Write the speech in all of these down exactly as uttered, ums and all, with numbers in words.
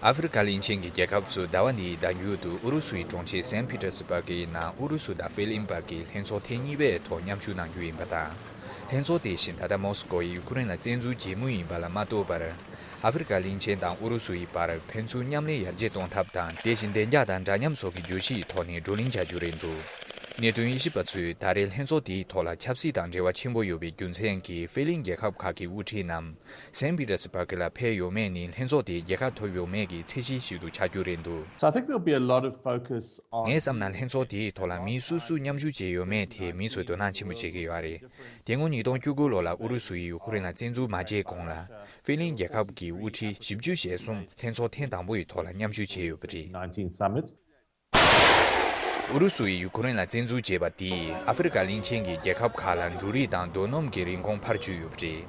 ཨ་ཧྥེ་རི་ཁ་གླིང་ཆེན་གྱི་རྒྱལ་ཁབ་ཚོ་ཟླ་བ་འདིའི་ཟླ་མཇུག་ཏུ་ཨུ་རུ་སུའི་གྲོང་ཁྱེར་སན་པི་ཏེར་སི་པར་གྱི་ནང་ཨུ་རུ་སུ་དང་ཧྥེ་གླིང་བར་གྱི་ལྷན་ཚོགས་ཐེངས་གཉིས་པའི་ཐོག་མཉམ་ཞུགས་གནང་རྒྱུ་ཡིན་པ་དང་། ལྷན་ཚོགས་དེ་བཞིན་ད་ལྟ་མོ་སི་ཀོ་ཡིས་ཡུ་ཁུ་རེན་ལ་བཙན་འཛུལ་བྱེད་མུས་ཡིན་པ་ལ་མ་གཏོགས་པར། ཨ་ཧྥེ་རི་ཁ་གླིང་ཆེན་དང་ཨུ་རུ་སུ་ཡི་བར་ཕན་ཚུན་མཉམ་ལས་ཡར་རྒྱས་གཏོང་ཐབས་དང་། དེ་བཞིན་བདེ་འཇགས་དང་འདྲ་མཉམ་སོགས་ཀྱི་བརྗོད་གཞི་ཡི་ཐོག་ནས་བགྲོ་གླེང་བྱ་རྒྱུ་རེད་འདུག་གནད་དོན་དབྱེ་ཞིབ་པ་ཚོས་ད་རེས་ལྷན་ཚོགས་དེའི་ཐོག་ལ་ཆབ་སྲིད་དང་འབྲེལ་བ་ཆེན་པོ་ཡོད་པའི་རྒྱུ་མཚན་གྱིས་ཧྥེ་གླིང་རྒྱལ་ཁབ་ཁག་གི་དབུ་ཁྲིད་རྣམས་སན་པི་ཏེར་སི་པར་གི་ལ་ཕེབས་ཡོད་མེད་ནི་ལྷན་ཚོགས་དེའི་རྒྱལ་ཁ་ཐོབ་ཡོད་མེད་ཀྱི་ཚད་གཞི་ཞིག་ཏུ་ཆགས་རྒྱུ་རེད་འདུག So I think there'll be a lot of focus on ངས་བསམ་ན་ལྷན་ཚོགས་དེའི་ཐོག་ལ་མི་སུ་སུ་མཉམ་ཞུགས་བྱས་ཡོད་མེད་དེ་མི་ཚོས་དོ་སྣང་ཆེན་པོ་བྱེད་ཀྱི་ཡོད་རེད། དེ་སྔོན་ཉིས་སྟོང་བཅུ་དགུ་ལོ་ལ་ཨུ་རུ་སུ་ཡིས་ཡུ་ཁུ་རེན་ལ་བཙན་འཛུལ་མ་བྱས་གོང་ལ་ཧྥེ་གླིང་རྒྱལ་ཁབ་ཀྱི་དབུ་ཁྲིད་བཞི་བཅུ་ཞེ་གསུམ་ལྷན་ཚོགས་ཐེངས་དང་པོ་ཡི་ཐོག་ལ་མཉམ་ཞུགས་བྱས་ཡོད་པ་རེད། Nineteen Summit. ཨུ་རུ་སུ་ཡིས་ཡུ་ཁུ་རེན་ལ་བཙན་འཛུལ་བྱས་པ་དེས་ཨ་ཧྥེ་རི་ཁ་གླིང་ཆེན་གྱི་རྒྱལ་ཁབ་ཁག་ལ་འབྲུ་རིགས་དང་རྡོ་སྣུམ་གྱི་རིན་གོང་འཕར་བཅུག་ཡོད་པ་རེད།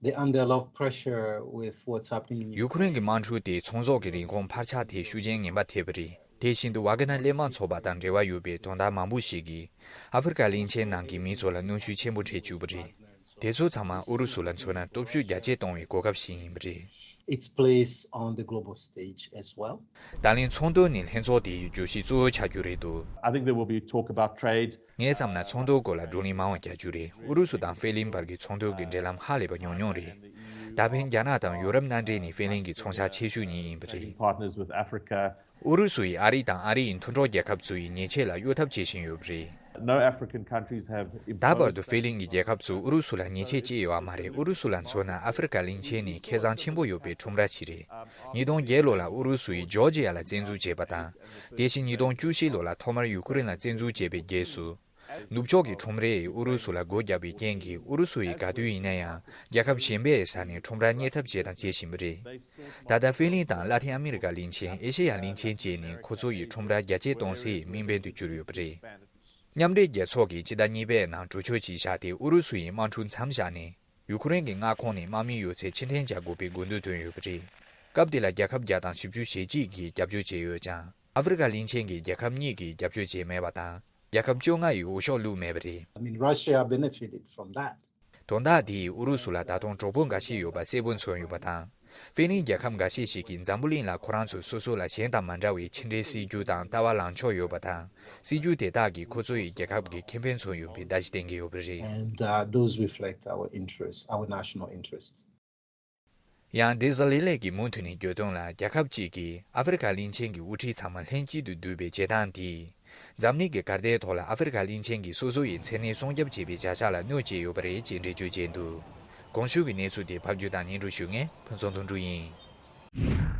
They're under a lot of pressure with what's happening in ཡུ་ཁུ་རེན་གྱི་དམག་འཁྲུག་དེས་ཚོང་ཟོག་གི་རིན་གོང་འཕར་ཆག་དེ་ཤུགས་རྐྱེན་ངན་པ་ཐེབས་པ་རེད། དེ་བཞིན་དུ་ཝ་ག་ནར་སླེབས་མ་ཚོགས་པ་དང་འབྲེལ་བ་ཡོད་པའི་དོན་དག་མང་པོ་ཞིག་གིས་ཨ་ཧྥེ་རི་ཁ་གླིང་ཆེན་ནང་གི་མི་ཚོ་ལ་གནོན་ཤུགས་ཆེན་པོ་འཕྲད་བཅུག་པ་རེད། དེ་ཚོ་ཚང་མ་ཨུ་རུ་སུ་ལ་མཚོན་ན་སྟོབས་ཤུགས་རྒྱ་སྐྱེད་གཏོང་བའི་གོ་སྐབས་ཤིག་ཡིན་པ་རེད། Its place on the global stage as well. ད་ལན་ཚོང་དོན་ནི་ལྷན་ཚོགས་དེའི་བརྗོད་གཞི་གཙོ་བོ་ཆགས་རྒྱུ་རེད་འདུག I think there will be talk about trade. ངའི་བསམ་ན་ཚོང་དོན་སྐོར་ལ་བགྲོ་གླེང་མང་བ་རྒྱག་རྒྱུ་རེད། ཨུ་རུ་སུ་དང་ཧྥེ་གླིང་བར་གྱི་ཚོང་དོན་གྱི་འབྲེལ་ལམ་ཧ་ལས་པ་ཉུང་ཉུང་རེད། ད་ཕན་རྒྱ་ནག་དང་ཡུ་རོབ་མནའ་འབྲེལ་ནི་ཧྥེ་གླིང་གི་ཚོང་ཤག་ཆེ་ཤོས་གཉིས་ཡིན་པ་རེད། Trading partners with Africa. ཨུ་རུ་སུ་ཡིས་ཨ་རི་དང་ཨ་རི་ཡི་མཐུན་གྲོགས་རྒྱལ་ཁབ་ཚོ་ཡི་ཉེས་ཆད་ལ་གཡོལ་ཐབས་བྱེད་བཞིན་ཡོད་པ་རེད། No African countries have ད་བར་དུ་imposed ཧྥེ་གླིང་གི་རྒྱལ་ཁབ་ཚོས་ཨུ་རུ་སུ་ལ་ཉེས་ཆད་བཅད་ཡོད་པ་མ་རེད། ཨུ་རུ་སུ་ལ་མཚོན་ན་ཨ་ཧྥེ་རི་ཁ་གླིང་ཆེན་ནི་ཁེ་བཟང་ཆེན་པོ་ཡོད་པའི་ཁྲོམ་ར་ཞིག་རེད། ཉིས་སྟོང་བརྒྱད་ལོ་ལ་ཨུ་རུ་སུ་ཡིས་ཇོར་ཇི་ཡ་ལ་བཙན་འཛུལ་བྱས་པ་དང་། དེ་བཞིན་ཉིས་སྟོང་བཅུ་བཞི་ལོ་ལ་ཐོག་མར་ཡུ་ཁུ་རེན་ལ་བཙན་འཛུལ་བྱས་པའི་རྗེས་སུ། ནུབ་ཕྱོགས་ཀྱི་ཁྲོམ་རའི་ཨུ་རུ་སུ་ལ་སྒོ་བརྒྱབ་པའི་རྐྱེན་གྱིས་ཨུ་རུ་སུ་ཡིས་ག་དུས་ཡིན་ན་ཡང་རྒྱལ་ཁབ་གཞན་པའི་ས་ནས་ཁྲོམ་ར་གཉེར་ཐབས་བྱས་དང་བྱེད་བཞིན་པ་རེད། ད་ལྟ་ཧྥེ་གླིང་དང་ལ་ཏིན་ཨ་མི་རི་ཀ་གླིང་ཆེན། ཨེ་ཤེ་ཡ་གླིང་ཆེན་བཅས་ནི་ཁོ་ཚོ་ཡི་ཁྲོམ་ར་རྒྱ་སྐྱེད་གཏོང་སའི་དམིགས་འབེན་དུ་གྱུར་ཡོད་པ་རེད། མཉམ་འབྲེལ་རྒྱལ་ཚོགས་ཀྱིས་སྤྱི་ཟླ་གཉིས་པའི་ནང་གྲོས་ཆོད་ཅིག་བཞག་སྟེ་ཨུ་རུ་སུ་ཡི་དམག་འཁྲུག་མཚམས་བཞག་ནས། ཡུ་ཁུ་རེན་གྱི་མངའ་ཁོངས་ནས་དམག་མི་ཡོད་ཚད་ཕྱིར་འཐེན་བྱ་དགོས་པའི་དགོས་འདུན་བཏོན་ཡོད་པ་རེད། སྐབས་དེ་ལ་རྒྱལ་ཁབ་བརྒྱ་དང་བཞི་བཅུ་ཞེ་གཅིག་གིས་རྒྱབ་སྐྱོར་བྱས་ཡོད་ཀྱང་། ཨ་ཧྥེ་རི་ཁ་གླིང་ཆེན་གྱི་རྒྱལ་ཁབ་གཉིས་ཀྱིས་རྒྱབ་སྐྱོར་བྱས་མེད་པ་དང་། རྒྱལ་ཁབ་བཅོ་ལྔ་ཡིས་འོས་ཤོག་བླུགས་མེད་པ་རེད། I mean, Russia benefited from that. དོན་དག་དེས་ཨུ་རུ་སུ་ལ་ད་དུང་གྲོགས་པོ་འགའ་ཤས་ཡོད་པ་གསལ་པོ་མཚོན་ཡོད་པ་དང་། ཧྥེ་གླིང་རྒྱལ་ཁབ་འགའ་ཤས་ཤིག་གིས་འཛམ་བུ་གླིང་ལ་ཁོ་རང་ཚོ་སོ་སོ་ལ་གཞན་དང་མ་འདྲ་བའི་ཕྱི་འབྲེལ་སྲིད་ཇུས་དང་ལྟ་བ་ལངས་ཕྱོགས་ཡོད་པ་དང་། སྲིད་ཇུས་དེ་དག་གིས་ཁོ་ཚོ་ཡི་རྒྱལ་ཁབ་ཀྱི་ཁེ་ཕན་མཚོན་ཡོད་པའི་བརྡ་ཞིག་བསྟན་གྱི་ཡོད་པ་རེད། And uh, those reflect our interests, our national interests. ཡང་དེ་ཟ་ལི་ལེག་གིས་མུ་མཐུད་ནས་བརྗོད་དོན་ལ། རྒྱལ་ཁབ་གཅིག་གིས་ཨ་ཧྥེ་རི་ཁ་གླིང་ཆེན་གྱི་དབུ་ཁྲིད་ཚང་མ་ལྷན་གཅིག་ཏུ་བསྡུས་པའི་བྱེད་སྟངས་འདིས། འཛམ་གླིང་གི་གར་སྟེགས་ཐོག་ལ་ཨ་ཧྥེ་རི་ཁ་གླིང་ཆེན་གྱི་སོ་སོ་ཡི་མཚན་གནས་སྲུང་སྐྱོབ་བྱེད་པའི་བྱ་གཞག་ལ་གནོད་བྱས་ཡོད་པ་རེད་ཅེས་འགྲེལ་བརྗོད་བྱས་འདུག་གོང་ཞུས་ཀྱི་གནས་ཚུལ་དེ་ཕབ་སྒྱུར་དང་སྙན་སྒྲོན་ཞུ་མཁན་ཕུན་ཚོགས་དོན་གྲུབ་ཡིན།